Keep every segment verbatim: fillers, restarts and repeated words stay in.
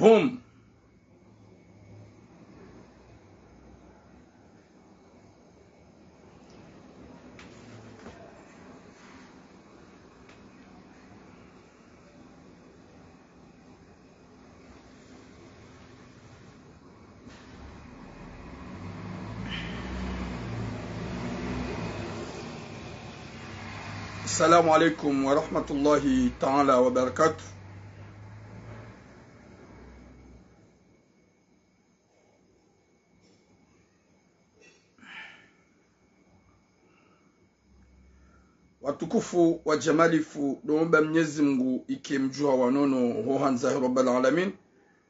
Boom. السلام عليكم ورحمة الله تعالى وبركاته. Watukufu wa djamalifu, ndo omba Mnyezi Mngu ike mdjuha wa nono ho handza he Rabbal Alamin.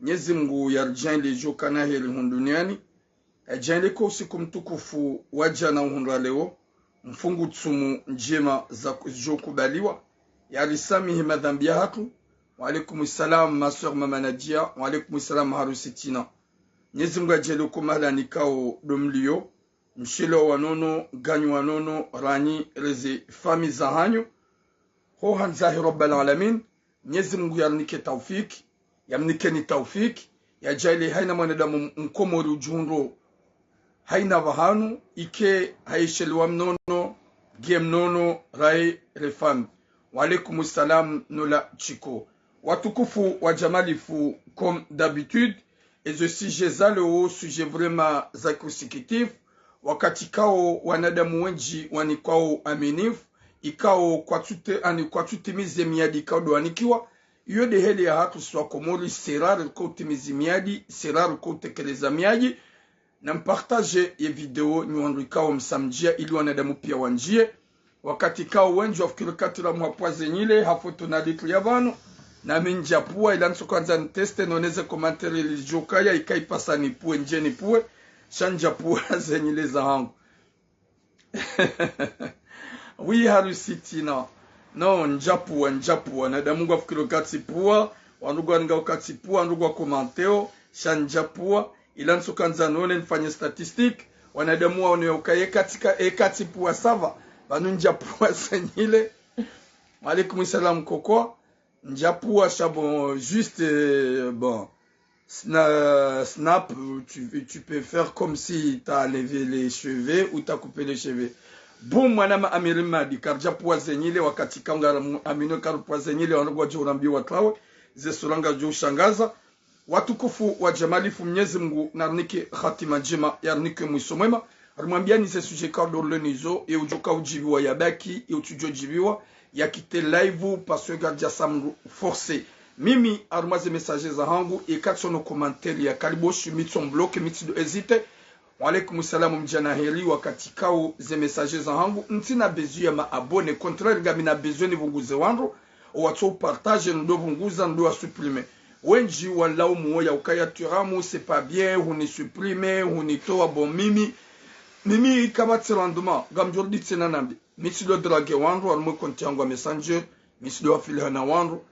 Mnyezi Mngu yaridjaanlie djo kana heri hunu duniani. Yadjaanlie ko usiku mtukufu wa djana uhundra leo, mfungu tsumu ndjema za ku-, zidjo kubaliwa. Yarisamihi madhambi yahatru. Wa alaikum salam, ma sœur Mama Nadia. Wa alaikum salam, harusi Tina. Mnyezi Mngu yadjaanlie ko mahala nikao ndo mlio, mshilo wa nono, nganyi wa nono, ranyi, reze fami zahanyu. Ho handza he Rabbal Alamin, Mnyezi Mngu yarinike taufiki, yamnikeni taufiki, yadjaanlie haina mwanadamu m-, mkomori udjihundro haina pvahanu, ike hayeshelewa mnono, nge mnono, raye refami. Wa alaikum salam, Nola Chiko. Watukufu wa djamalifu, comme d'habitude, ezo sujet za leo, sujet vraiment za kusikitif, wakati kao wanadamu wendji wanikwao aminifu, ikao kwatsute-, ani kwatsutimize miadi ikao ndo wanikiwa, iyo nde heli yahatru swa Komori, c'est rare ko utimizi miadi, c'est rare ko utekeleza miadi, na mpartage ye video nyi wandru ikao msamdjia ili wanadamu pia wandjie. Wakati kao wendji wafikiri kati la mhapua zenyile, hafoto na litru ya pvanu. Nami ndjapua, ila ntsu kandza nteste, noneze commentaire ili djokaya, ika ipasa nipue, ndje nipue, sha ndjapua zenyile zahangu. Oui, harusi Tina. Non, ndjapua, ndjapua. Wanadamu ngwafikiri katsipua, wandru ngwaninga katsipua, wandru ngwa commenteo, sha ndjapua. Ila ntsu kandza none nifanye statistique. Wanadamu waone uka ye katsika, ye katsipua ça va. Pvanu ndjapua zenyile. Wa alaikum salam, koko. Ndjapua sha bon, juste, euh, bon. Sna-, Snap, tu, tu peux faire comme si t'as enlevé les cheveux ou t'as coupé les cheveux. Bon, mwana ma Amiri Madi, karidjapua zenyile wakati kao ngara mu-, amino karupua zenyile, wandru ngwadjo urambiwa tawe, ze sura ngazidjo ushangaza. Watukufu wa djamalifu, Mnyezi Mngu narinike hatima ndjema, yarinike mwiso mwema. Harimwambia ni ze sujet kao ndo leo nizo, ye udjoka udjibiwa yabaki, ye utsudjo djibiwa, ya quitter live, parce que ngaridja sa mndru forcé. Mimi, harumwa ze message zahangu, ye katsono commentaire ya karibu, shu mi tso mbloqué, mi tsido hésité. Wa alaikum salam, mdjana heri, wakati kao ze message zahangu, ntsina besoin ya ma abonné, contraire, ngamina besoin nipvunguze wandru, owatso partage, ndo pvunguza, ndo wa supprimer. Wendji wanilaumu wo ya ukaya Turamu, c'est pas bien, huni supprimer, hunitowa, bon, mimi, mimi, kapvatsi rendement, ngamdjo rudi tsena nambi. Mi tsido draguer wandru, harumwa compte yangu ya Messenger, mi tsido hafiliha na wandru.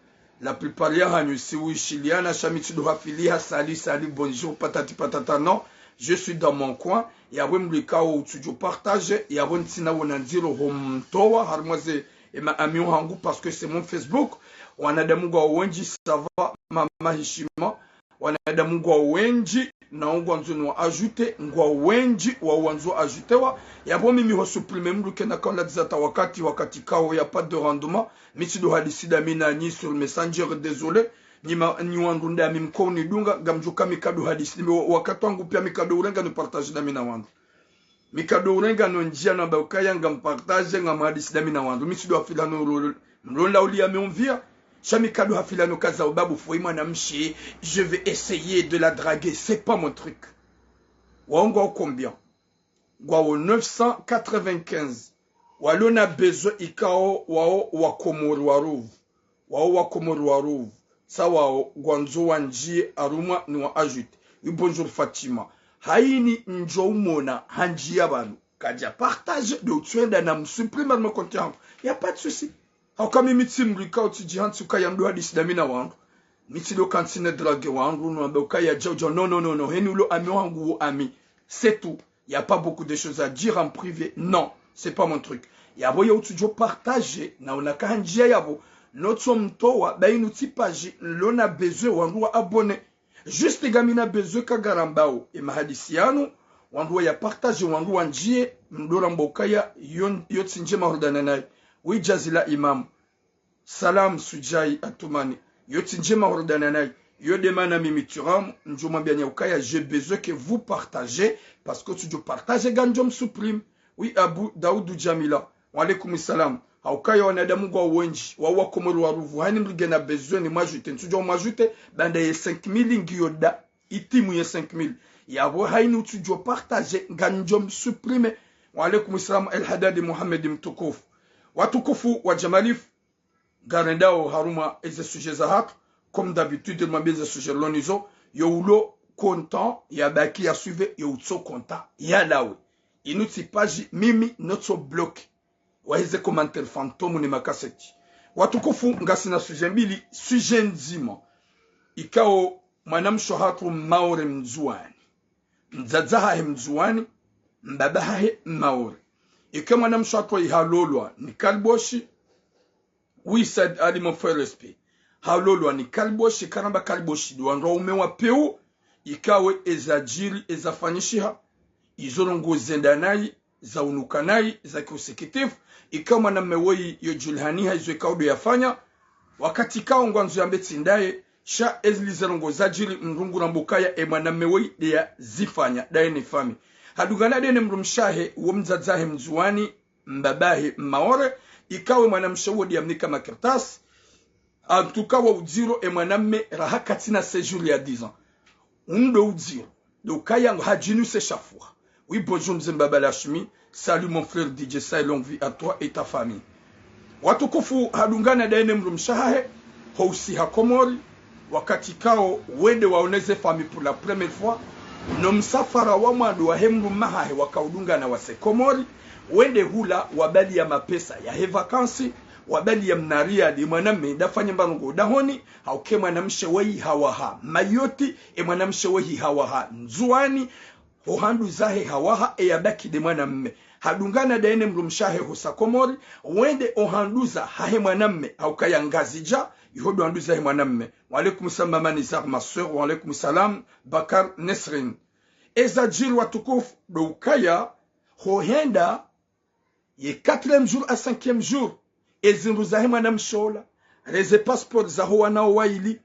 La plupart yahanyu si wishiliana, sha mi tsido hafiliha, salut, salut, bonjour, patati patata, non. Je suis dans mon coin. Yapvo mdru ikao utsudjo partager, yapvo ntsina wona ndziro ho mtowa, harumwa ze, ema amis hangu, parce que c'est mon Facebook. Wanadamu ngwao wendji, ça va, mama Hishima. Wanadamu ngwao wendji, nao ngwandzo niwa ajouter, ngwao wendji, wao wandzo ajoutewa. Yapvo mimi ho supprimer mdru kena kaula dizata wakati, wakati kao y a pas de rendement. Mi tsido hadisi dami nanyi sur Messenger, désolé. Nyi ma, nyi wandru ndami mko unidunga, ngamdjuka mi kado hadisi, nime wa-, wakati wangu pia mi kado urenga ni partage dami na wandru. Mi kado urenga no ndjia namba ukaya ngam partage, ngam hadisi dami na wandru. Mi tsido hafiliha no ro-, ro-, ro-, la ulia me umvia. Sha mi kado hafiliha no kaza ubabu foi mwanamshe, je vais essayer de la draguer, c'est pas mon truc. Wao ngwao combien? Ngwao neuf cent quatre-vingt-quinze. Walona besoin ikao wao wa Komori wa ruvu. Wao wa Komori wa ruvu. Sa wao ngwandzo wandjie harumwa niwa ajouter. Oui, bonjour Fatima. Haini ndjo umona handjia pvanu. Kadja partage, ndo utswenda na msupprimer harumwa compte yangu. Y a pas de souci. Hauka mimi tsi mdru ikao utsidji hantsi ukaya ndo hadisi dami na wandru. Mi tsido kantsi ne draguer wandru, no ambe ukaya djau djau. Non, non, non, non. Heni ulo ami wangu wo ami. C'est tout. Y a pas beaucoup de choses à dire en privé. Non, c'est pas mon truc. Yapvo ya utsudjo partager, na unaka handjia yapvo. Notso mtowa, ba inu tsi page, nilona besoin wandru wa abonner. Juste ngamina besoin ka ngarambao, e mahadisi yanu, wandru waya partager, wandru wandjiye, mdoramba ukaya, yo, yo tsi ndjema hordana nayi. Oui, Jazila Imam. Salam Sujai Atumani. Yo tsi ndjema hordana nayi. Yo nde mana mimi Thuram, ndjo mwambiani ukaya, j'ai besoin que vous partagez, parce que tsudjo partager ngamdjo msupprimer. Oui, Abu Daoudou Jamila. Wa alaikum salam. Haukaya wanadamu ngwao wendji, wao wakomori waruvu, hayini mdru ngena besoin nimwajouter, ntsudjo mwajouter, baanda ye cinq mille ngiyo nda, itimu ye cinq mille. Yapvo hayini utsudjo partager, ngamdjo msupprimer. Wa alaikum salam, El Haddad Mohamed mtukufu. Watukufu wa Jamalifu, ngarendao harumwa eze sujet zahatru, comme d'habitude, rimwambie eze sujet rilo nazo, yo ulo content yabaki ya suivre, yo utso content yalawe. Inu tsi page mimi notso bloquer. Waheze commentaire fantôme ne makaseti. Watukufu, ngasina sujet mbili, sujet ndzima. Ikao mwanamshe hatru Maore Mndzuani. Mdzadze hahe Mndzuani, mbaba hahe Maore. Ike mwanamshe hatru ihalolwa ni Kaliboshi, oui, Said Ali, mon frère respect. Halolwa ni Kaliboshi, karamba Kaliboshi ndo wandru waume wa pewu, ikawe ezadjiri, ezafanyishiha, izo ndrongoo zenda nayi, zaunuka nayi, za kiusikitifu, ika mwanamme woyi yo djulihaniha izo ikao ndo yafanya, wakati ikao ngwandzo yambe tsi ndaye, sha ezili ze ndrongoo zadjiri mdru ngu ramba ukaya e mwanamme woyi nde yazifanya, ndaye ne fami. Hadungana ndaye ne mdrumshe wahe, wo mdzadze hahe Mndzuani, mbaba hahe Maore, ikawe mwanamshe wo nde yamnika makartasi, en tout cas wa udziro e mwanamme raha katsina séjour ya dix ans. Undo udziro. Ndo ukaya ngo hadjinuse shafuha. Oui, bonjour, mze Mbaba Lashmi. Salut, mon frère D J Sai, longue vie à toi et ta famille. Watukufu, hadungana ndaye ne mdrumshe wahahe, ho usiha Komori, wakati ikao wende waoneze fami pour la première fois, no msafara wa mwando wahe mdrumme wahahe wakaudungana wase Komori, wende hula wabaliya mapesa yahe vacances, wabaliya mna riali, mwanamme ndafanye mba ndrongoo dahoni, hauke mwanamshe woyi hawaha Mayotte, e mwanamshe woyi hawaha Ndzuani, ho handru zahe hawaha, e yabaki nde mwanamme. Hadungana ndaye ne mdrumshe wahe hosa Komori, wende o handru zahahe mwanamme, haukaya Ngazidja, iho ndo handru zahe mwanamme. Wa alaikum salam, Mama Nizar, ma sœur, wa alaikum salam, Bakar Nesrin. Ezadjiri watukufu, ndo ukaya, ho henda, ye quatrième jour à cinquième jour, ezindru zahe mwanamshe ola, reze passeport zaho wana wo wayili,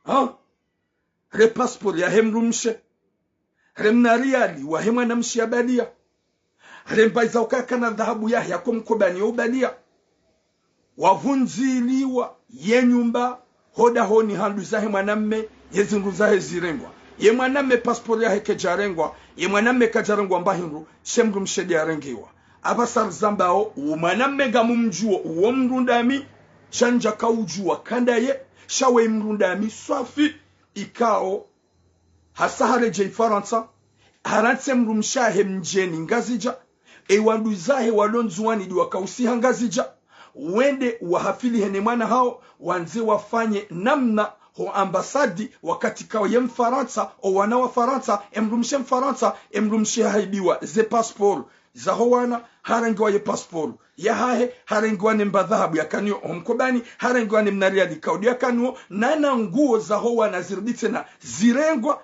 ha? Re passeport yahe mdrumshe, re mna riali wahe mwanamshe yabaliya, re mbayi za ukaya kana dhahabu yahe yako mkobani yo ubaliya. Wavundziliwa ye nyumba, ho dahoni handru zahe mwanamme, ye zindru zahe zirengwa. Ye mwanamme passeport yahe kayidjarengwa, ye mwanamme kadjarengwa mba hindru, she mdrumshe nde yarengiwa. Apvasa rizambao, uwo mwanamme ngamumdjuo, uwo mdru ndami, sha ndjaka udjua ka ndaye, sha we mdru ndami swafi, ikao hasa haredjei Farantsa, harantsi mdrumshe wahe mdjeni Ngazidja, e wandru zahe walo Ndzuani ndo wakausiha Ngazidja, wende wahafilihe ne mwana hawo, wandze wafanye namna ho ambassade, wakati ikao ye Mfarantsa, o wana wa Farantsa, e mdrumshe Mfarantsa, e mdrumshe haibiwa ze passeport zaho wana, harengiwa ye passeport yahahe, harengiwa ne mba dhahabu yakaniyo ho mkobani, harengiwa ne mna riali ikao ndo yakaniyo, na na nguo zaho wana zirudi tsena zirengwa.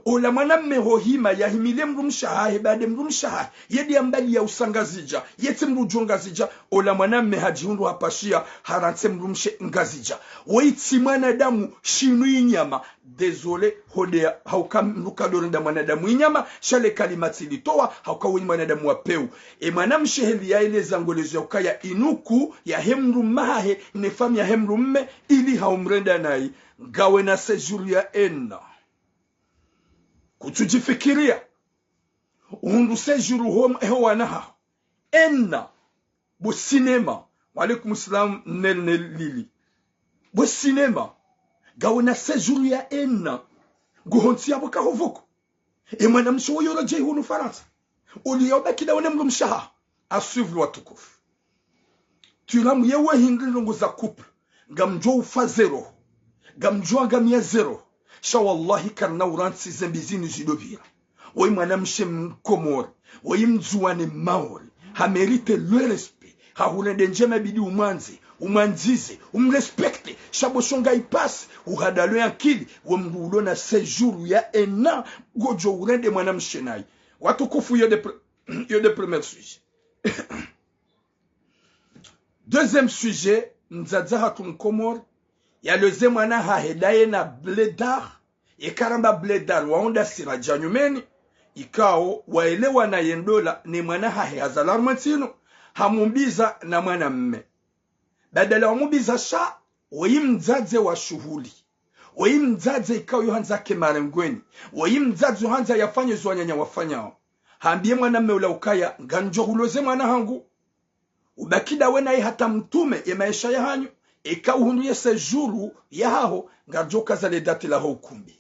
Ola mwanamme ho hima yahimile mdrumshe wahahe, baada mdrumshe wahahe, ye nde yambaliya usa Ngazidja, ye tsi mdru djo Ngazidja, ola mwanamme hadjihundru hapashiya, harantsi mdrumshe Ngazidja. Woyi tsi mwanadamu, shinu inyama, désolé, ho ndeya, hauka mdru kadorenda mwanadamu inyama, sha le kalima tsilitowa, hauka woyi mwanadamu wa pewu. E mwanamshe heli yaeleza ngolezo ya ukaya inuku yahe mdrumme wahahe, ne fami yahe mdrumme, ili haumrenda nayi, ngawe na séjour ya un an. Kutsudjifikiriya. Uhundru séjour ho, eho wana haho. Un an. Bo cinéma. Wa alaikum salam, Nel Nel Lili. Bo cinéma. Ngawe na séjour ya un an. Nguhontsi yapvo kaho pvoko. E mwanamshe woyi oredjei hunu Farantsa. Oliya ubaki ndawe ne mdrumshe wahaho. À suivre watukufu. Tulamu ye wahindri ndrongoo za couple. Ngamdjo ufa zéro. Ngamdjo angamia zéro. Sha wallahi karina urantsi ze mbi zinu zidopvira. Woyi mwanamshe Mkomori. Woyi Mndzuani Maore. Ha mérite le respect. Hahurende ndjema bidi umwandze. umwandzize, umrespecte, sha bo shonga ipasi, uhadalo ya akili, we mndru ulo na séjour ya un an, ngodjo urende mwanamshe nayi. Watukufu, iyo nde pre-, iyo nde premier sujet. Deuxième sujet, mdzadze hatru Mkomori, yaloze mwana hahe ndaye na blédard, yeka ramba blédard wahundra sira dja nyumeni, ikao waelewana ye ndola ne mwana hahe hazalwa harumwa ntsi inu, hamumbiza na mwanamme. Badala wamumbiza sha, woyi mdzadze wa shuhuli. Woyi mdzadze ikao yo handza ke marengweni. Woyi mdzadze yo handza yafanye zo wananya wafanyao. Hambiye mwanamme ula ukaya, ngamdjo huloze mwana hangu. Ubaki ndawe naye hata mtume ye maesha yahanyu, eka uhundru ye séjour yahaho, ngardjo kaza le date laho ukumbi.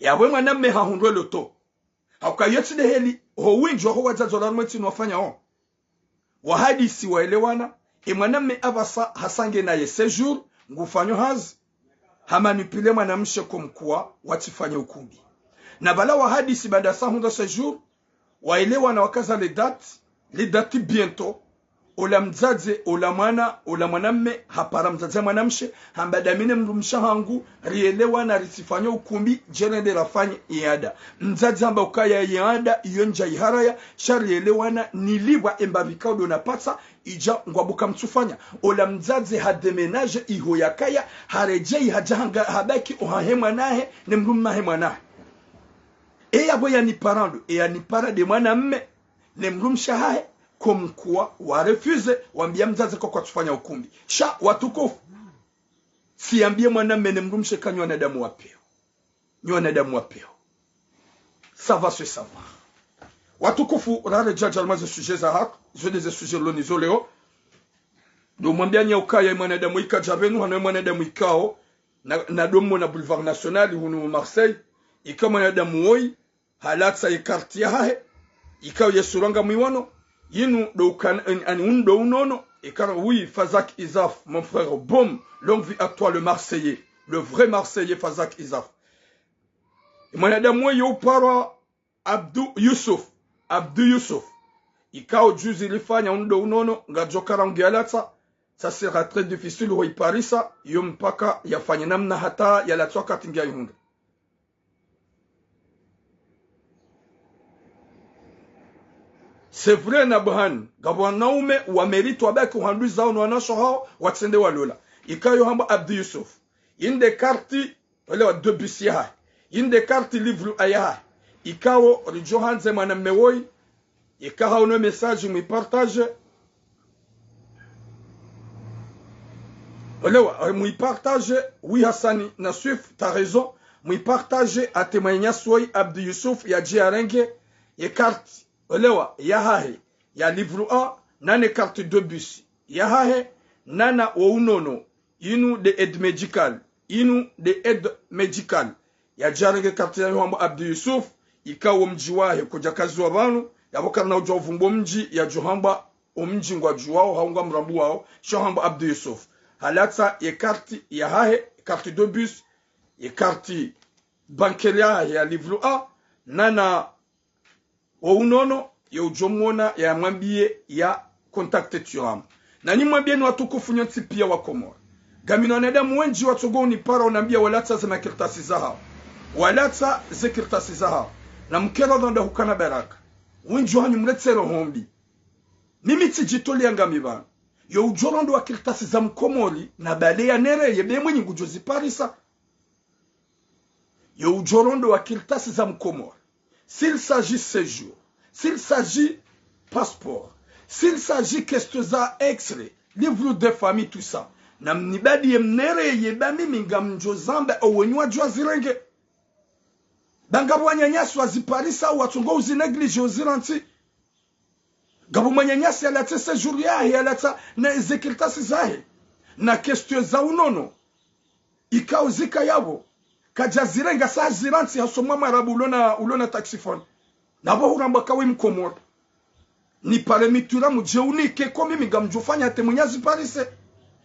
Yapvo ye mwanamme hahundru loto. Hauka yo tsi nde heli, ho windji waho wadzadze wala harumwa ntsi inu wafanyao. Wahadisi waelewana, ye mwanamme apvasa hasange naye séjour, ngufanyo hazi, hamanipule mwanamshe comme quoi watsifanye ukumbi. Na pvala wahadisi baanda sa hundra séjour, waelewana wakaza le date, le date bientôt. Ola mdzadze, ola mwana, ola mwanamme, hapara mdzadze ya mwanamshe, hamba ndami ne mdrumshe hangu, rielewana ritsifanye ukumbi, dje rende rafanye iada. Mdzadze hamba ukaya iada, iyo ndja iharaya, sha rielewana, nilipvwa emba vikao ndo napatsa, idja ngwabuka mtsufanya. Ola mdzadze hadéménage iho yakaya, haredjei hadja hanga habaki ohahe mwanahe, ne mdrumme hahe mwanahe. E yapvo yanipara ndo, e yanipara nde mwanamme, ne mdrumshe hahe, comme quoi wa refuse, wambia mdzadze kwa kwatsufanya ukumbi. Sha watukufu, tsiyambie mwanamme ne mdrumshe ka nyi wanadamu wa pewu. Nyi wanadamu wa pewu. Ça va se savoir. Watukufu, raredjei harumwa ze sujet zahatru, zo nde ze sujet lonizo leo. Ndo mwambiani ukaya mwanadamu ika dja pvanu, hana mwanadamu ikao, na, na ndo mmo na Boulevard National, hunu Marseille, ika mwanadamu woyi, halatsa ye carte yahahe, ikao ye sura ngamwiwono, yinu ndo ukana, ani, ani unu ndo unono, ikao oui, Fazak Isaf, mon frère, boum, longue vie à toi, le Marseillais, le vrai Marseillais, Fazak Isaf. Mwanadamu woyi yo uparwa Abdou Youssouf, Abdou Youssouf. Ikao juzi rifanya unu ndo unono, ngardjo kara ngu yalatsa, ça sera très difficile ho iparisa, yo mpaka yafanye namna hata yalatswa wakati ngiya ihundre. C'est vrai, na buhani, ngapvo wanaume wa mérite wabaki uhandru zao no wanawashe hao, watsende walola. Ikao yo hambwa Abdou Youssouf. Inde carte, wale wa deux bus yahahe. Inde carte livre A yahahe. Ikao ridjo handze mwanamme woyi, ika haono message mwi partage. Olewa, mwi partage, oui Hassani na Swift, t'as raison. Mwi partage, ate mwananyasi woyi Abdou Youssouf yadje yarenge ye carte. Olewa, yahahe, ya livre A, nane carte deux bus yahahe, nana wo unono, inu nde aide médicale, inu nde aide médicale. Yadje yarenge carte yayo hambwa Abdou Youssouf, ikao wo mdji wahe kudja kaziwa pvanu, yapvo karina udjuwa uvumbo mdji, yadjo hambwa omdji ngwadjuwao, hau ngamrambuwao, sho hambwa Abdou Youssouf. Halatsa ye carte yahahe, carte deux bus, ye carte bancaire yahahe ya livre A, nana wo unono, ye udjo mwona yamwambie ya contacte Thuram. Na nimwambieni watukufu nyontsi pia wa Komori. Ngamina wanadamu wendji watsongo unipara unambia walatsa ze makartasi zahao. Walatsa ze kartasi zahao. Na mkera dhanda hukana baraka. Wendji wahanyu mletsero hombi. Mimi tsidjitolea ngami pvanu. Yo udjo rondowa kartasi za Mkomori na bale ya nere ye be mwenyi ngudjo ziparisa. Yo udjo rondowa kartasi za Mkomori. S'il s'agit séjour, s'il s'agit passeport, s'il s'agit question za extrait, livre de famille, tout ça. Na mnibaliye mnere ye ba mimi ngamdjo zamba owenyi wadjo wazirenge. Ba ngapvo wananyasi waziparisa watsongo uzinéglige uzirantsi. Ngapvo mwananyasi yalatsa séjour yahe, yalatsa na ze kartasi zahe. Na question za unono. Ikao zika yapvo. Kadja zirenga sa zirantsi hasoma mwarabu ulona, ulona taxiphone. Napvo hurambwa kawe Mkomori. Nipare mi Thuram mdje unike ko mimi ngamdjo fanya ate mwenyi aziparise.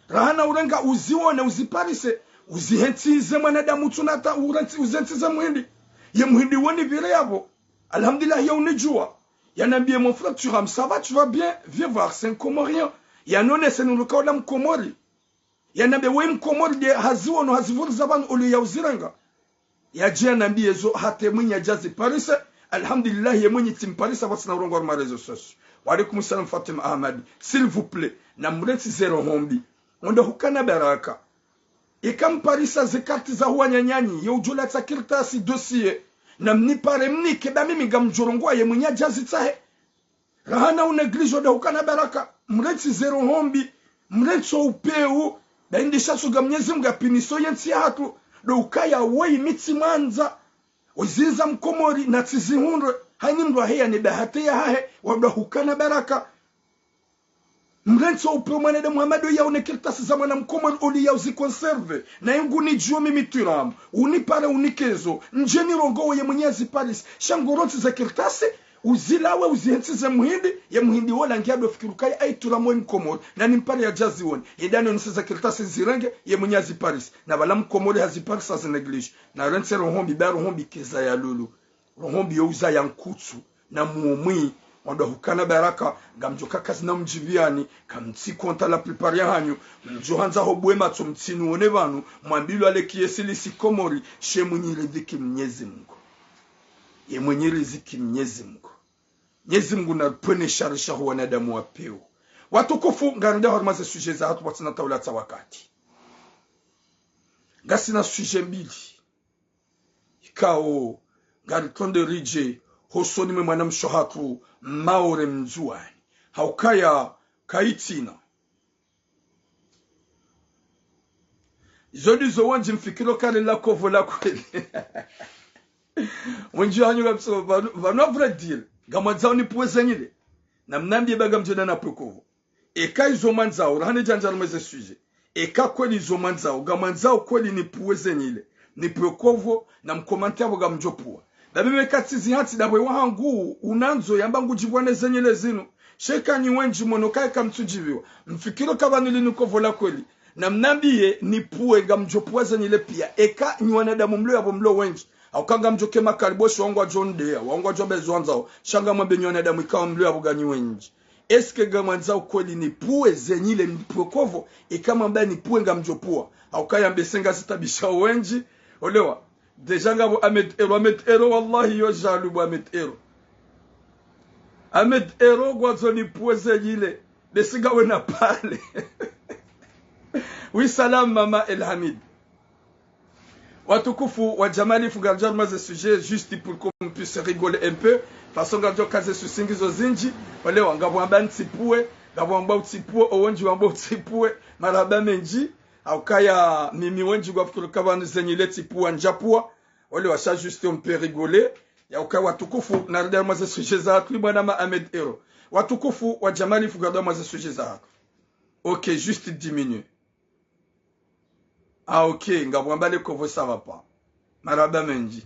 Rahana urenga uziwone uziparise. Uzihentsize mwanadamu tsunata urentsi, uzentsize muhindi. Ye muhindi woni pvire yapvo. Alhamdulillah, ya unidjuwa. Yanambie, mon frère Thuram, ça va, tu vas bien? Viens voir, c'est un Comorien. Yanonese nuluka ola Mkomori. Yanambe we Mkomori nde haziwono hazivuriza pvanu oliyo ya uzirenga. Yadje yanambiye zo hata ye mwinyi yadja ziparise. Alhamdulillah, ye mwinyi tsimparisa pvatsina urongowa harumwa réseaux sociaux. Wa alaikum salam Fatima Ahmad. S'il vous plaît, namrentsi ze roho mbi. Wandru wahukana baraka. Eka mparisa ze karti za huwananyanyi, ye udjo latsa kartasi dossier. Namnipare mnike ba mimi ngamdjo rongowa ye mwinyi yadja zitsahe. Raha na unégligé wandru wahukana baraka, mrentsi ze roho mbi, mrentsi wo upewu, ba indisha suga Mnyezi Mngu yapviniso ye ntsi yahatru, ndo ukaya woyi mi tsimwandza, ozinza Mkomori na tsizihundre, hayini mndru wahe yane bahati yahahe, wandru wahukana baraka. Mrentsi wo upewu mwanadamu Muhammad oyi yaone kartasi za mwana Mkomori oliyo ya uziconservé, na ye ngunidjuwo mimi Turamu, unipare unike zo, ndje nirongowe ye mwinyi yaziparise, sha ngurontsi ze kartasi, uzilawe, uzihentsi ze muhindi, ye muhindi wola nge yado fikiri ukaya ayi Turamu we Mkomori, na nimpare yadja ziwone. Ye nda nonese ze kartasi nizirenge, ye mwinyi yaziparise. Na pvala Mkomori haziparisa zinégligé. Narentsi roho mbi, ba roho mbi keza ya lulu. Roho mbi yo uzaya nkutsu. Namumwi, wandru wahukana baraka, ngamdjo kakazi na mdjipviyani, kamtsi konta la plupart yahanyu, mdjo handza ho bwe matso mtsiniwone pvanu, mwambilwa le kiesi lisi Komori, she mwenye riziki Mnyezi Mngu. Ye mwenye riziki Mnyezi Mngu. Mnyezi Mngu naripvwene shari sha ho wanadamu wa pewu. Watukufu, ngarendao harumwa ze sujet zahatru pvatsina tawula tsa wakati. Ngasina sujet mbili. Ikao, ngaritrende ridje, hosoni mwe mwanamshe hatru, Maore Mndzuwani. Haukaya, kayitsina. Izo ndizo wendji mfikiro kale la kovu la kweli. Wendji hanyu kabisa, pvanu, pvanu à vrai dire, ngamwandzao nipvuwe zenyile. Namnambiye ba ngamdjo nena napvuwe kovu. Eka izo mwandzao, rahane djandja harumwa ze sujet. Eka kweli izo mwandzao, ngamwandzao kweli nipvuwe zenyile. Nipvuwe kovu, namkomante apvo ngamdjopvuwa. Ba mimi eka tsi zihantsi dapvo wahangu, unandzo yamba ngudjipvuwa ne zenyile zinu. Sha eka nyi wendji mwono kaya kamtsudjipviwa. Mfikiro ka pvanu linu kovu la kweli. Namnambiye, nipvuwe ngamdjopvuwa zenyile piya. Eka nyi wanadamu mlo yapvo mlo wendji. Hauka ngamdjoke makali bweshi wangwadjo ndeya, wangwadjo bezo wandzao. Sha ngamwambe nyi wanadamu ikao mlo yapvo nganyi wendji. Est-ce que ngamwandzao kweli nipvuwe zenyile nipvuwe kovu, eka mwamba nipvuwe ngamdjopvuwa. Haukaya mbese ngazitabisha wendji, olewa. Déjà ngapvo Ahmed Ero, Ahmed Ero, wallahi yo jaloux bo Ahmed Ero. Ahmed Ero, ngwandzo nipvuwe zenyile, mbese ngawe na pale. Oui, salam, Mama El Hamid. Watukufu wa Jamali, fu ngaridjo harumwa ze sujet, juste pour qu'on puisse rigoler un peu. Façon ngaridjo kaze sujet ngizo zindji. Olewa, ngapvo wamba ntsipvuwe, ngapvo wamba utsipvuwe, owendji wamba utsipvuwe. Marahaba mendji. Haukaya mimi wendji ngwafikiri ka pvanu zenyile tsipvuwa ndjapvuwa. Olewa, sha juste on peut rigoler. Yaukaya watukufu, narende harumwa ze sujet zahatru, bwana ma Ahmed Ero. Watukufu wa Jamali, fu ngaridjo harumwa ze sujet zahatru. Ok, juste dix minutes. Ah, ok, ngapvwamba le kovu, ça va pas. Marahaba mendji.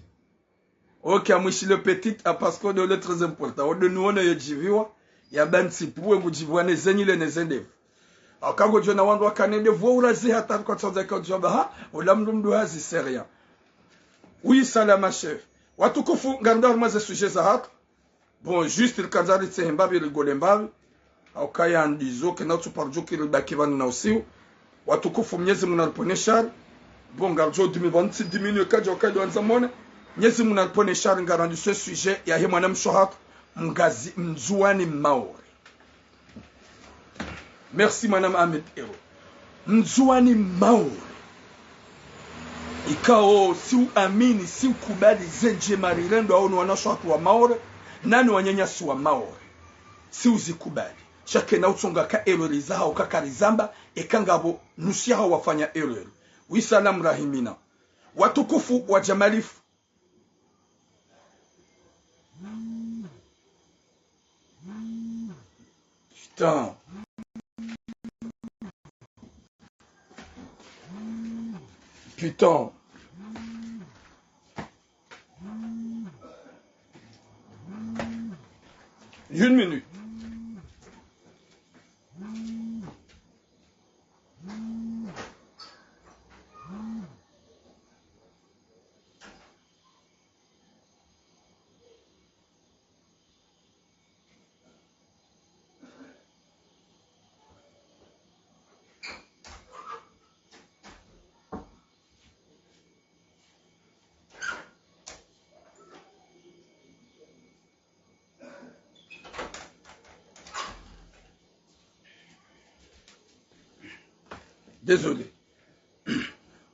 Ok, amwishi le petit, ah, parce que de le très important. Ode nuone yo djipviwa, yamba ntsipvuwe ngudjipvuwa ne zenyile ne zendevu. Hauka ngodjo ona wandru wakana ndevu urazi hata kwatsandza kaudjwamba ha, ola mndru mndru hazi sérieux. Oui, salama chef. Watukufu, ngarendao harumwa ze sujet zahatru. Bon, juste rikandza ritsehe mbapvi rigole mbapvi. Haukaya ndizo kena utsu parudjo kiri baki pvanu na usiu. Watukufu, Mnyezi Mngu naripvwene shari. Bon, ngaridjo dimi pvanu tsi dix minutes kadja ukaya ndo wandza mwone. Mnyezi Mngu naripvwene shari, ngarandiso sujet yahe mwanamshe hatru. Mngazi, Mndzuwani Maore. Merci, Madame Ahmed Ero. Mndzuwani Maore. Ikao, si uamini, si ukubali, zendje marirendo, aono wanashe hatru wa Maore, nani wananyasi wa Maore. Si uzikubali. Sha kena utsonga ka erreur zaho, ka karizamba, eka ngapvo nusu yaho wafanya erreur. Oui, salam Rahimina. Watukufu wa Jamalifu. Putain. Putain. Une minute. Désolé.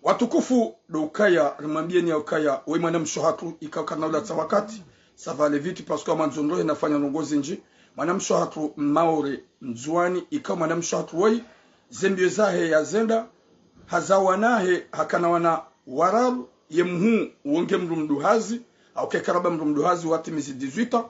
Watukufu, ndo ukaya, rimwambieni ya ukaya, we mwanamshe hatru, ikao kana ulatsa wakati, ça va aller vite, parce que amandzo ndrohe nafanya ndrongo zindji. Mwanamshe hatru Maore, Ndzuani, ikao mwanamshe hatru woyi, ze mbio zahe yazenda, haza wana hahe, hakana wana wararu, ye mhuu, wonge mdru mduhazi, hau kekaraba mdru mduhazi watimizi dix-huit ans,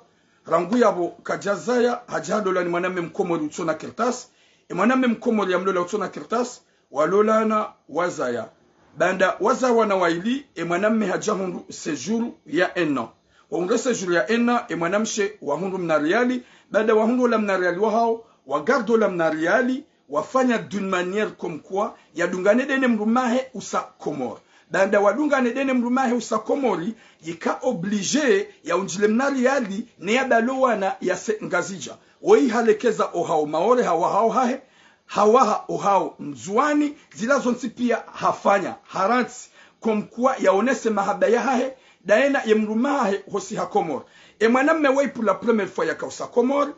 rangu yapvo kadjazaya, hadja halola ni mwanamme Mkomori utsona kartasi, e mwanamme Mkomori yamlola utsona kartasi, walolana wazaya. Baanda wazaya wana waili, e mwanamme hadja hundru séjour ya un an. Wahundre séjour ya un an, e mwanamshe wahundru mna riali, baanda wahundru ola mna riali wahao, wagarde ola mna riali, wafanya d'une manière comme quoi, yadungane ndene mdrumme hahe usa Komori. Baanda wadungane ndene mdrumme hahe usa Komori, yika obligé yaundjile mna riali, ne yabale owana yase Ngazidja. Woyi halekeza ohao Maore, hawaha ohahe, hawaha ohao Ndzuani, zila zontsi pia hafanya, harantsi, comme quoi yaonese mahaba yahahe, ndaye na ye mdrumme hahe hosiha Komori. E mwanamme woyi pour la première fois yakausa Komori,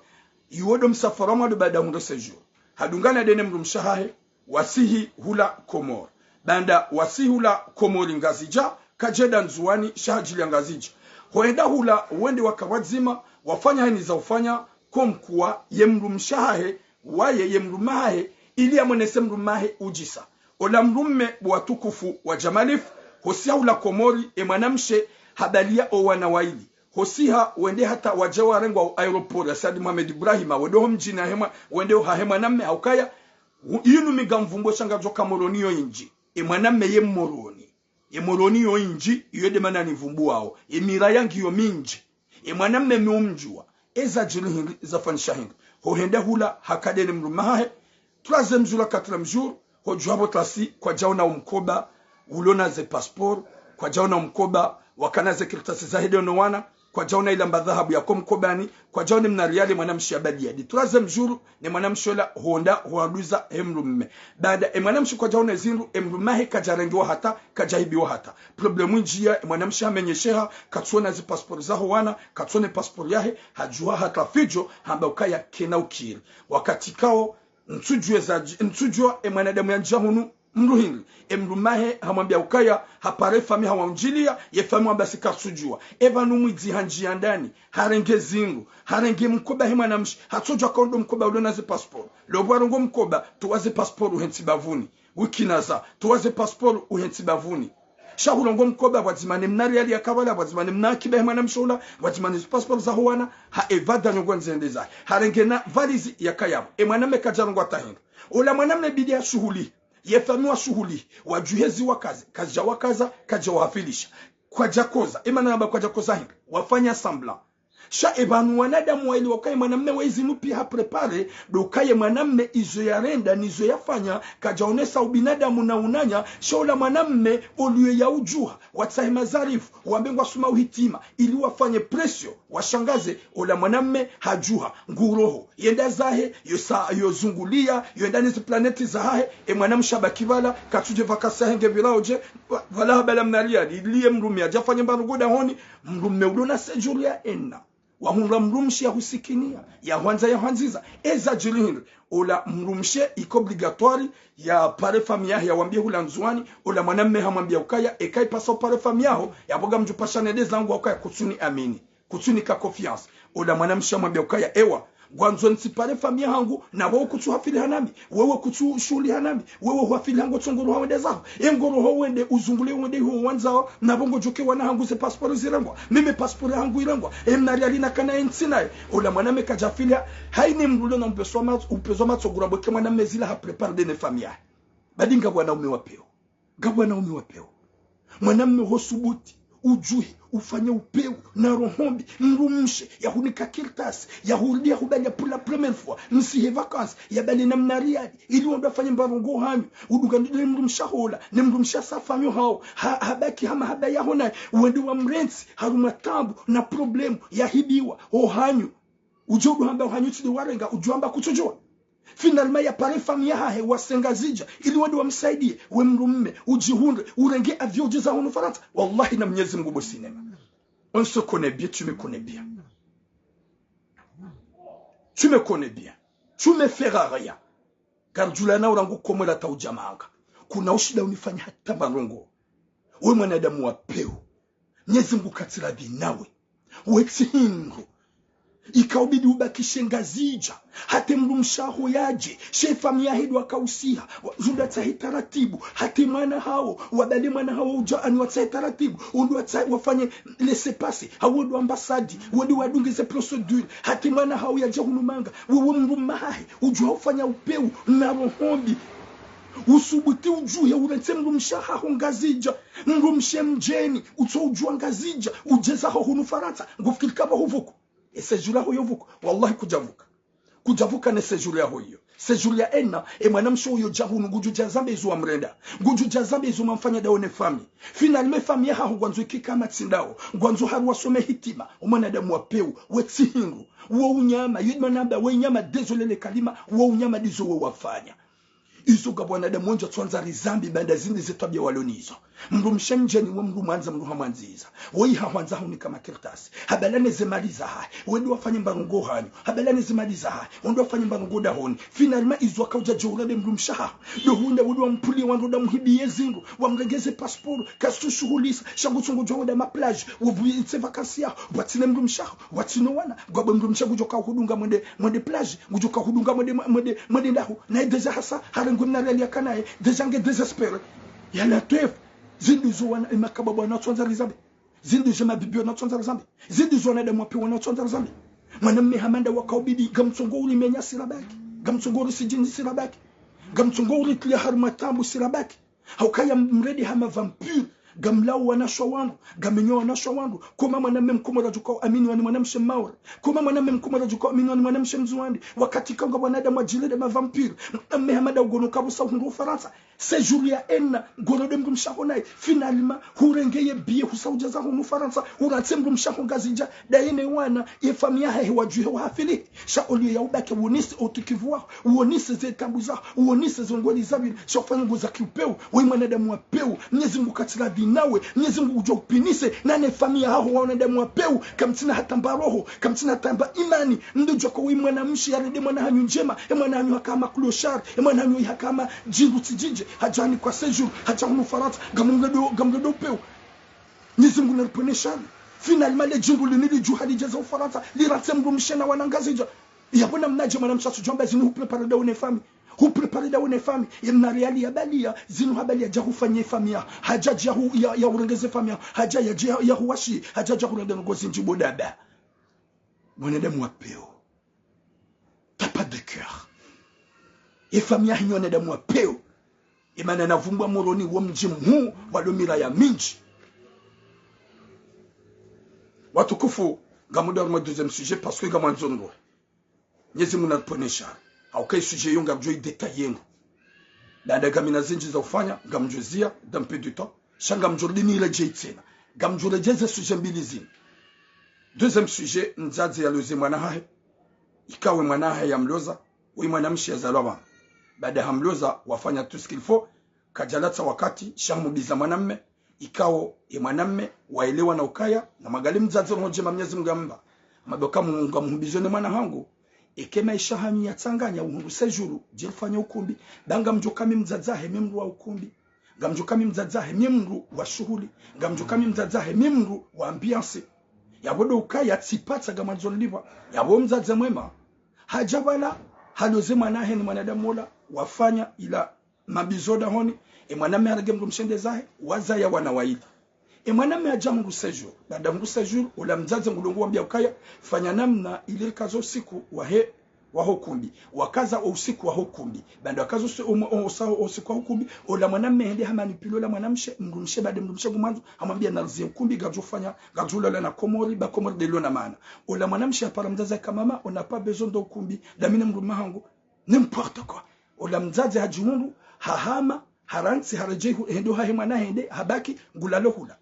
iwo ndo msafara wa mwando baanda hundre séjour. Hadungana ndene mdrumshe hahe, wasihi hula Komori. Baanda wasihi hula Komori Ngazidja, kadjenda Ndzuani, sha hadjilia Ngazidja. Hoenda hula, wende waka wadzima, wafanya heni za ufanya, comme quoi ye mdrumshe hahe, waye ye mdrumme hahe, ili yamonese mdrumme hahe udjisa. Ola mdrumme bo watukufu wa Jamalif, hosiha hula Komori, e mwanamshe habalia owana waili. Hosiha wende hata wadja warengwa o aéroport ya Said Mohamed Ibrahima, wende ho mdjini hahe mwa-, wende ho hahe mwanamme haukaya, hu-, inu mi ngamvumbuo sha ngadjoka Moroni yo indji. E mwanamme ye Moroni. Ye Moroni yo indji, iyo nde mana nivumbuao. E mira yangu yo mindji. E mwanamme mi umdjua. Eza djiri hindri, zafanyisha hindri. Hohenda hula haka ndene mdrumme hahe. Troisième jour, quatrième jour, hodjuwa pvo tlasi, kwadjaona umkoba, ulona ze passeport, kwadjaona umkoba, wakana ze kartasi zahe ndeno wana, kwadjaona ilamba dhahabu yako mkobani, kwadjaona mna riali mwanamshe yabalia. Ndi troisième jour, ne mwanamshe ola honda, hoaduza he mdrumme. Baanda e mwanamshe kwadjaona zindru, e mdrumme hahe kadjarengiwa hata, kadjahibiwa hata. Problème indjia, e mwanamshe hamenyesheha, katsuona ze passeport zaho wana, katsuona passeport yahe, hadjuha hata fidjo, hamba ukaya kena ukiri. Wakati kao, ntsudjuwa zadji-, ntsudjuwa e mwanadamu yandjia hunu mdru hindri. E mdrumme hahe hamwambia ukaya, hapare fami hawaundjilia, ye fami wamba si kartsudjuwa. E pvanu mwidzi handjia ndani, harenge zindru, harenge mkoba he mwanamshe, hatsodjuwa ka ndo mkoba ulona ze passeport. Lopvo harongo mkoba, towa ze passeport uhentsi bavuni. Wikinaza, towa ze passeport uhentsi bavuni. Sha hurongo mkoba pvwadzima ne mna riali yaka pvala, pvwadzima ne mna akiba he mwanamshe ola, pvwadzima ne passeport zaho wana, ha evada nyongo ndzende zahe. Harenge na valise yakaya pvo. E mwanamme kadjarongoa hata hindru. Ola mwanamme bidi ya shuhuli. Ye fami wa shuhuli. Wadjuhezi wakaze. Kadja wakaza, kadja wahafilisha. Kwadjakoza. E mana namba kwadjakoza hindru. Wafanya semblant. Sha e pvanu wanadamu waili wakaya e mwanamme wa izinu pia haprépare, ndo ukaya e mwanamme izo yarenda, nizo yafanya, kadjaonesa ubinadamu na unanya, sha ola mwanamme oliyo ya udjuha, watsahe mazarifu, wambe ngwasoma uhitima, ili wafanye pression, washangaze, ola mwanamme hadjuha, nguroho, yenda zahe, yo sa-, yo zungulia, yo enda nizi planète zahahe, e mwanamshe habaki pvala, katsudje pvakasi henge pvila odje, pva-, pvala habala mna riali, ili ye mdrumme yadje afanye mbarugo dahoni, mdrumme ulona séjour ya un an. Wahundra mdrumshe yahusikinia, yahwandza yahwandziza, eza djiri hindri. Ola mdrumshe iko obligatoire yapare fami yahe yawambie hula Ndzuani, ola mwanamme hamwambia ukaya, eka ipasa upare fami yaho, yapvo ngamdjupashane nde zangu ukaya kutsuni amini, kutsunika confiance. Ola mwanamshe hamwambia ukaya, ewa, ngwandzo ntsipare fami yahangu, na wewe kutsuhafili hanami, wewe kutsushuhuli hanami, wewe huhafili hangu tsongoro hawende zaho. E ngoro hawende, uzungule wende iho wandzao, na pvo ngodjoke wana hangu ze passeport zirengwa. Mimi passeport hangu irengwa. E mna riali nakana entsi naye. Ola mwanamme kadjafilia, haini mdru leo na mpeswa matso, upezwa matso gura boke mwanamme zila haprépare ndene fami yahe. Badi ngapvo wanaume wa pewu. Ngapvo wanaume wa pewu. Mwanamme hosubuti, udjuhi, ufanye upewu, na roho mbi, mdrumshe, yahunika kartasi, yahurudi yahubalia pour la première fois, msihe vacances, yabalie na mna riali, ili wandru wafanye mbarongo hanyu, udunga ndile mdrumshe ahola, ne mdrumshe asa fanyo hao, ha-, habaki ha mahaba yaho naye, wende wamrentsi, harumwa taabu, na problème, yahibiwa, ohanyu. Udjo uduhamba ohanyu tsi nde warenga, udjo amba kutsudjuwa. Finalement, yapare fami yahahe, wase Ngazidja, ili wende wamsaidie, we mdrumme, udjihundre, urenge avion udje zaho hunu Farantsa. Wallahi na Mnyezi Mngu bo sinema. On se connaît bien, tu me connais bien. Tu me connais bien. Tu me feras rien. Ngarudjulana orangu komwela ta udjamanga. Kuna ushinda unifanya hata marongo. We mwanadamu wa pewu. Mnyezi Mungu katsi radhi nawe. We tsi hindru. Ikaubidi ubakishe Ngazidja. Hata mdrumshe waho yadje. She famiyi yahe ndo wakausiha. Wa-, zundru watsahe taratibu. Hata mwana hawo. Wabale mwana hawo udja ani watsahe taratibu. Undru watsahe wafanye laissez-passer. Hawo ndo ambassade. Wende wadunge ze procédure. Hata mwana hawo yadja hunu manga. Wewe mdrumme wahahe. Udjuwa ufanya upewu. Na roho mbi. Usubuti udjuhe urantse mdrumshe wahaho Ngazidja. Mdrumshe mdjeni. Utso udjuwa Ngazidja. Udje zaho hunu Farantsa. Ngufikiri kaba huvuku. E séjour yaho yo vuku. Wallahi kudjavuka. Kudjavuka ne séjour yaho iyo. Séjour ya ena, e mwanamshe uyo dja hunu ngudjo dja zambe izo wamrenda. Ngudjo dja zambe izo mwamfanya ndawo ne famiyi. Finalement famiyi yahaho ngwandzo ikike hama tsi ndawo. Ngwandzo haruwa some hitima. O mwanadamu wa pewu, we tsi hindru. Wo unyama, yidi manamba, we nyama, désolé le kalima, wo unyama ndizo we wafanya. Izo ngapvo wanadamu wendji watswandza rizambe baanda zindri ze twabiya walo nazo. Mdrumshe mdjeni we mdru mwandza mdru hamwandziza. Woyi hahwandza hunika makartasi. Habalane ze mali zahahe. Wende wafanye mbarongo hanyu. Habalane ze mali zahahe. Wende wafanye mbarongo dahoni. Finalement izo wakaudja djo urende mdrumshe wahaho. Ndo hundra wende wampulie wandru wende wamuhibiye zindru. Wamrengeze passeport. Kazitsu shuhulisa. Sha ngutsungu djuwa wende ma plage. Wopvuye itse vacances yaho. Watsina mdrumshe waho. Watsina wana. Ngwabwe mdrumshe ngudjo kahudunga mwende, mwende plage. Ngudjo kahudunga mwende, mwende, mwende ndahu. Naye déjà hasa, harengwe mna réel yakanaye. Déjà nge désespéré. Ya Latwif. Zindri zo wana, e makababa wana watswandza rizambe. Zindri zo mabibi wana watswandza rizambe. Zindri zo wanadamu wa pewu wana watswandza rizambe. Mwanamme hama nda wakaubidi, ngamtsongo urimenya sirabaki. Ngamtsongo urisidjini sirabaki. Ngamtsongo uritria harumwa taabu sirabaki. Haukaya mrende hama vampire, ngamlawo wanashe wandru, ngamenyo wanashe wandru, koma mwanamme mkomori adjo ka amini wani mwanamshe Maore, koma mwanamme mkomori adjo ka amini wani mwanamshe Mndzuwani, wakati kaunga wanadamu wadjirende ma vampire, mwanamme hama nda ugono kabusa uhundru Ufarantsa, séjour ya ena, ngorende mdrumshe waho naye, finalement, hurenge ye billet husa udja zaho hunu Farantsa, urantse mdrumshe waho Ngazidja, ndaye ne wana, ye famiyi yahahe wadjuhe wahafili, sha oliyo ya ubake wonese utukivu waho, wonese ze taabu zaho, wonese zo ngoli zapvira, sha ufanya ngoza kiupewu, we mwanadamu wa pewu, Mnyezi Mungu katsi radhi nawe, Mnyezi Mungu ngudjo hupinise, na ne famiyi yahaho wa wanadamu wa pewu, kamtsina hata mba roho, kamtsina hata mba imani, mdru djuwa ko we mwanamshe yarende mwana hanyu ndjema, e mwana hanyu haka hama clochard, e mwana hanyu haka hama djindru tsi djindje, hadja hanikwa séjour, hadja hunu Farantsa, ngamrendo, ngamrendo upewu. Mnyezi Mungu naripvonese shari. Finalement, le djindru lini lidjuha lidja za Ufarantsa, lirantse mdrumshe na wana Ngazidja. Yapvo namnadje mwanamshe atsudjwamba zinu hupréparé ndawo ne famiyi. Hupréparé ndawo ne famiyi. Ye mna réel ya baliya, zinu habaliya dja hufanye famiyi yaho. Hadja dja hu-, ya, ya urengeze famiyi yaho. Hadja yadje ya, ya huwashi. Hadja dja hurende ngozi ndjibo daba. Mwanadamu wa pewu. T'as pas de cœur. Ye famiyi yahanyu wanadamu wa pewu. Ye mana navumbwa Moroni wo mdji mhuu walo miraya mindji. Watukufu, ngamdjo harumwa deuxième sujet, parce que ngamwandzo ndro. Mnyezi Mungu naripvonese shari. Hauka ye sujet yo ngamdjo i détailler ndro. Baanda ngamina zindji za ufanya, ngamdjo ziya, dans peu de temps. Sha ngamdjo rudi niredjeyi tsena. Ngamdjo redjeze sujet mbili zinu. Deuxième sujet, mdzadze yaloze mwana hahe. Ikao ye mwana hahe yamloza, we mwanamshe yazalwa pvanu. Baanda hamloza, wafanya tout ce qu'il faut, kadjalatsa wakati, sha hamubiza mwanamme, ikao ye mwanamme, waelewana ukaya, na magali mdzadze roho ndjema Mnyezi Mungu yamba. Madoka Mungu ngamhubizo ne mwana hangu, eka maesha hanyu yatsanganya uhundru séjour, djirifanye ukumbi, ba ngamdjo ka mi mdzadze wahe mi mdru wa ukumbi. Ngamdjo ka mi mdzadze wahe mi mdru wa shuhuli. Ngamdjo ka mi mdzadze wahe mi mdru wa ambiance. Yapvo ndo ukaya tsipvatsa ngamwandzo nilipva. Yapvo mdzadze mwema. Hadja pvala, haloze mwana hahe ni mwanadamu ola, wafanya ila mabizo dahoni, e mwanamme harenge mdrumshe nde zahe, wazaya wana wayili. E mwanamme hadja hundru séjour, baanda hundru séjour, ola mdzadze ngudjo ngwambia ukaya, fanya namna ili rikaze usiku wahe, waho ukumbi. Wakaza o usiku waho ukumbi. Baanda wakaza usi-, o, o, o, sa-, o usiku waho ukumbi, ola mwanamme hende hamanipvilo ola mwanamshe, mdrumshe baanda mdrumshe ngumwandzo, hamwambia narizie ukumbi, ngadjo fanya, ngadjo lala na Komori, ba Komori ndelo na maana. Ola mwanamshe hapara mdzadze haka mama, on n'a pas besoin ndo ukumbi, ndami ne mdrumme hangu, n'importe quoi. Ola mdzadze hadjihundru, hahama, harantsi, haredjeyi hu-, hende hahe mwana hende, habaki, ngulalo hula.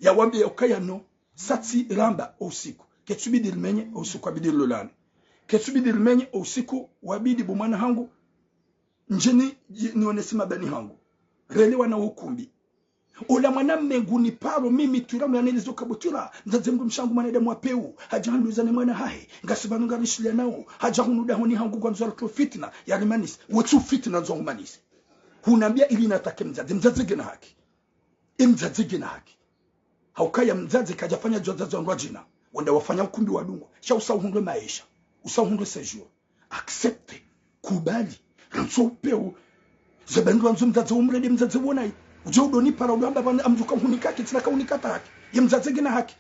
Yawambia ukaya no, sa tsi ramba o usiku. Ketsubidi rimenye o usiku wabidi rilolane. Ketsubidi rimenye o usiku wabidi bo mwana hangu, ndjeni, nionese mabani hangu. Relewana wo ukumbi. Ola mwanamme nguni paro mimi twira mwana nilizo kabo twira. Mdzadze mdrumshe hangu mwanadamu wa pewu. Hadja handuza ne mwana hahe. Ngasi pvanu ngarishilianao. Hadja hunu dahoni hangu ngwandzo yaritro fitna. Yarimanise. Wetsu fitna ndzo humanise. Hunambia ili natake mdzadze. Mdzadze ngena haki. Ye mdzadze ngena haki. Haukaya mdzadze kadjafanya djo wadzadze wandru wadjina. Wenda wafanya ukumbi wadungwa. Sha usa uhundre maesha. Usa uhundre séjour. Accepte. Kubali. Rantso upvewu. Ze pvanu rantso mdzadze umrende mdzadze wonayi. Udje udoni para udo amba pvanu amdjuka uhunika haki, tsina ka unika haki. Ye mdzadze ngena haki.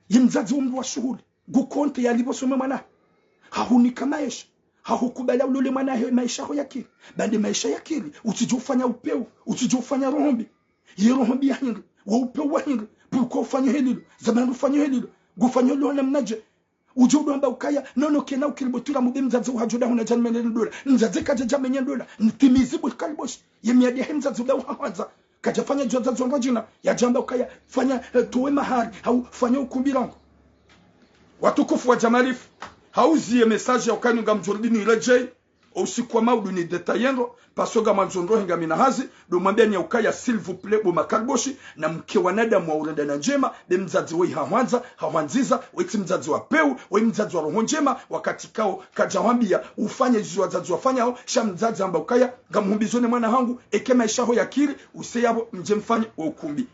Ye mdzadze umdru wa shuhuli. Ngu konte yalipvo some mwana. Hahunika maesha. Hahukubali ulole mwana he maesha ho yakiri. Bande maesha yakiri. Utsidjo ufanya upvewu. Utsidjo ufanya roho mbi. Ye roho mbi ya hindri. Wo upvewu wa hindri. Pourquoi ufanya helilo? Zamani ufanya helilo. Ngufanya helilo namnadje? Udje udo amba ukaya, nono kena ukiri botwira mube mdzadze uhadjo da huna djani mene ndola. Mdzadze kadja dja menye ndola. Ntimizi bwe kaliboshi. Ye miadi yahe mdzadze uda uhahwandza. Kadjafanya djo wadzadze wandru wadjina. Yadjamba ukaya, fanya, eh, towe mahari. Hau, fanya ukumbi langu. Watukufu wa djamalifu. Hauziye message ya ukaya ngamdjo rudi niredjeyi. Usiku wa maudu ni détailler ndro, parce que ngamwandzo ndro henga mina hazi, ndo mwambiani ya ukaya, s'il vous plaît, bo makaliboshi, namke wanadamu wa urenda na ndjema, be mdzadze woyi hahwandza, hahwandziza, woyi tsi mdzadze wa pvewu, woyi mdzadze wa roho ndjema, wakati kao, kadja hwambia, ufanye zizo wadzadze wafanyao, sha mdzadze amba ukaya, ngamhumbizo ne mwana hangu, eke maesha ho yakiri, use yapvo, mdje mfanye, wo ukumbi.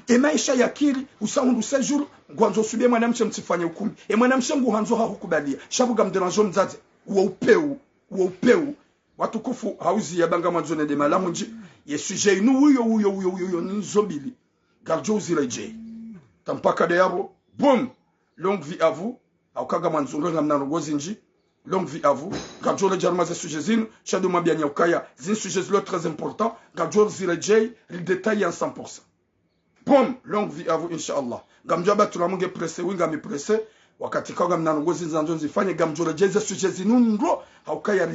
Ye maesha yakiri, usa hundre séjour, ngwandzo usubie mwanamshe mtsifanye ukumbi. Ye mwanamshe nguhandzo hahukubalia, sha pvo ngamdérangewo mdzadze, wo upvewu. Wo upvewu. Watukufu, hauziya ba ngamwandzo nende mahala hundji. Ye sujet inu wuyo, wuyo, wuyo, wuyo, wuyo, nizo mbili. Ngaridjo uziredjeyi. Tampaka de yapvo. Boum. Longue vie à vous. Hauka ngamwandzo ndro ngamna ndrongo zindji. Longue vie à vous. Ngaridjo redjeyi harumwa ze sujet zinu. Sha ndo mwambiani ya ukaya. Zinu sujet zilo très important. Ngaridjo ziredjeyi. Ridétailler en cent pour cent. Boum, longue vie à vous, Inch'Allah. Ngamdjo amba tula munge pressé, wi ngami pressé. Wakati kao ngamna ndrongo zindji zandzo nizifanye, ngamdjo redjeyi ze sujet zinu ndro, hauka ya